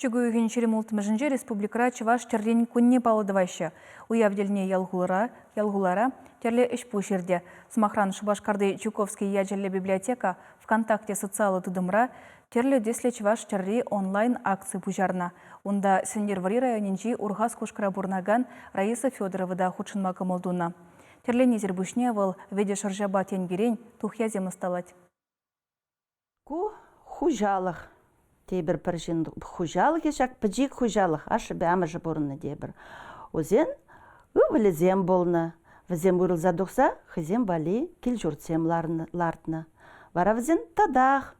Чӳк уйӑхӗн 26-мӗшӗнче республикӑра Чӑваш тӗррин кунне паллӑ тӑваҫҫӗ. Уяв тӗлне ял-хулара, ял-хулара тӗрлӗ ӗҫ-пуҫ иртӗ. Сӑмахран, Шупашкарти Чуковский ячӗллӗ библиотека ВКонтакте социаллӑ тытӑмра тӗрлӗ тӗслӗ чӑваш тӗрри онлайн-акци пуҫарнӑ. Унта Сӗнтӗрвӑрри районӗнчи Урхас Кушкӑра пурӑнакан Раиса Федорова та хутшӑнма кӑмӑл тунӑ. Тӗрленисӗр пуҫне вӑл вӗтӗ шӑрҫапа тенкӗрен тухьясем ӑсталать. Ку хуҫалӑх тепӗр пӗр ҫын хуҫалӑхӗ ҫак пӗчик хуҫалӑх ашшӗпе амӑшӗ пурӑннӑ тепӗр. Вӗсен ывӑлӗсем пулнӑ. Вӗсем уйрӑлса тухса хӑйсем валли кил-ҫуртсем лартнӑ. Вара вӗсен татах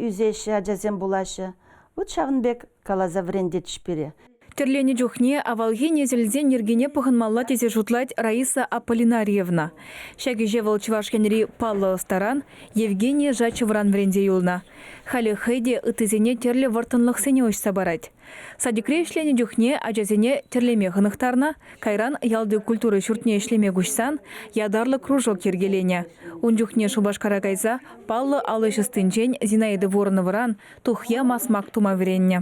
ӳсеҫҫӗ, ачасем пулаҫҫӗ. Вот ҫавӑн пек каласа вӗрентетчӗҫ пире. Тӗрленӗ чухне авалхи несӗлсен йӗркине пӑхӑнмалла тесе шутлать Раиса Аполлинарьевна. Ҫак ӗҫе вӑл Чӑваш Енри паллӑ ӑстаран Евгения Жачевӑран вӗренсе юлнӑ. Халӗ хӑй те ыттисене тӗрлӗ вӑрттӑнлӑхсене уҫса парать. Садикре ӗҫленӗ чухне ачасене тӗрлеме хӑнӑхтарнӑ, кайран ялти культура ҫуртне ӗҫлеме куҫсан ятарлӑ кружок йӗркеленӗ. Ун чухне Шупашкара кайса паллӑ ал ӗҫ ӑстинчен Зинаида Вороновӑран тухья масмак тума вӗреннӗ.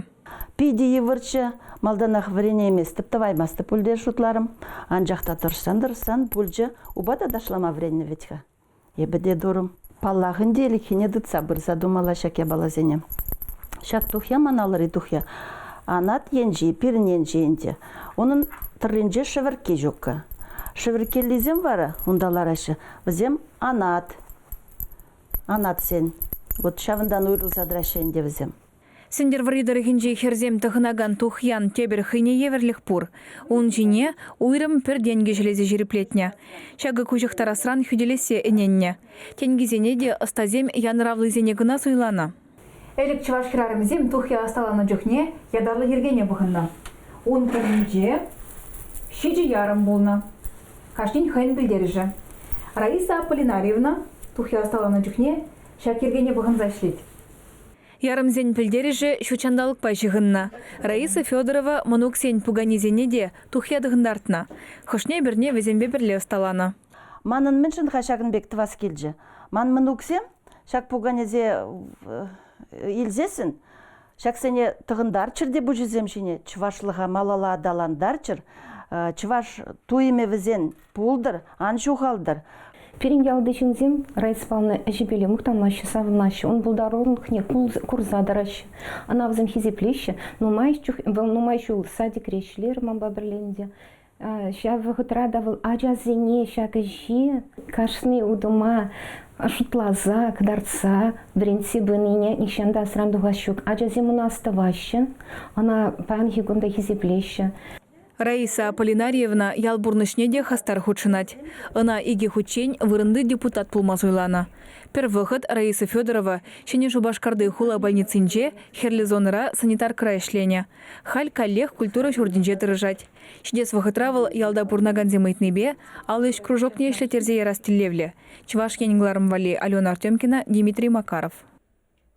Питӗ йывӑрччӗ. Малтанах вӗренейместӗп, тӑваймастӑп пуль те шутларӑм. Анчах та тӑрӑшсан-тӑрӑшсан пулчӗ. Упа та ташлама вӗреннӗ вӗт-ха. Эпӗ те турӑм. Паллах ӗнтӗ, ӗлӗкхине тытса пырса тумалла ҫак япаласене. Ҫак тухья ман алӑри тухья. Анат енчи, пирӗн енчи ӗнтӗ. Унӑн тӑрринче шӗвӗркке ҫуккӑ. Шӗвӗрккеллисем вара унта лараҫҫӗ. Вӗсем анат. Анатсен. Вот ҫавӑнтан уйрӑлса тӑраҫҫӗ ӗнтӗ вӗсем. Сӗнтӗрвӑрри тӑрӑхӗнчи хӗрсем тӑхӑнакан тухьян тепӗр хӑйне евӗрлӗх пур. Ун ҫине уйрӑм пӗр тенкӗ ҫӗлесе ҫирӗплетнӗ. Ҫакӑ куҫӑхтарасран хӳтӗлессе ӗненнӗ. Тенкисене те ӑстасем янӑравлисене кӑна суйланӑ. Ӗлӗк чӑваш хӗрарӑмӗсем тухья ӑсталанӑ чухне ятарлӑ йӗркене пӑхӑннӑ. Ун пӗрринче ҫичӗ ярӑм пулнӑ. Кашнин хӑйӗн пӗлтерӗшӗ. Раиса Аполлинарьевна тухья ӑсталанӑ чухне ҫак йӗркене пӑхӑнса ӗҫлет. Ярӑмсен пӗлтерӗшӗ ҫут ҫанталӑкпа ҫыхӑннӑ. Раиса Федорова мӑнуксен пуканисене те тухья тӑхӑнтартнӑ. Хӑшне-пӗрне вӗсемпе пӗрле ӑсталанӑ. Манӑн мӗншӗн-ха ҫакӑн пек тӑвас килчӗ? Ман мӑнуксем ҫак пуканесе илсессӗн ҫаксене тӑхӑнтарччӑр те пуҫӗсем ҫине, чӑвашлӑха малалла аталантарччӑр, чӑваш туйӑмӗ вӗсен пултӑр, ан ҫухалтӑр. Пирӗн ялти ҫынсем райисполне ӗҫӗпеле мухтанмаҫҫӗ, савӑнмаҫҫӗ, ун пултарулӑхне курса тӑраҫҫӗ. Ӑна вӗсем хисеплеҫҫӗ. Нумай чух вӑл нумай ҫул садикре ӗҫлерӗ манпа пӗрле ӗнтӗ. Ҫав вӑхӑтра та вӑл ачасене ҫак ӗҫе кашни утӑма шутласа, кӑтартса, вӗрентсе пынине нихҫан та асран тухас ҫук. Ачасем ӑна астӑваҫҫӗ, ӑна паянхи кун та хисеплеҫҫӗ. Раиса Аполлинарьевна ял пурнӑҫне те хастар хутшӑнать. Ӑна икӗ хутчен вырӑнти депутат пулма суйланӑ. Пӗр вӑхӑт Раиса Федорова Ҫӗнӗ Шупашкарти хула больницинче хӗрлӗ зонӑра санитаркӑра ӗҫленӗ. Халь каллех культура ҫуртӗнче тӑрӑшать. Ҫитес вӑхӑтра вӑл ялта пурӑнакансем ыйтнипе ал ӗҫ кружокне ӗҫлеттерсе ярас тӗллевлӗ. Чӑваш Ен кӑларӑм валли Алена Артемкина, Дмитрий Макаров.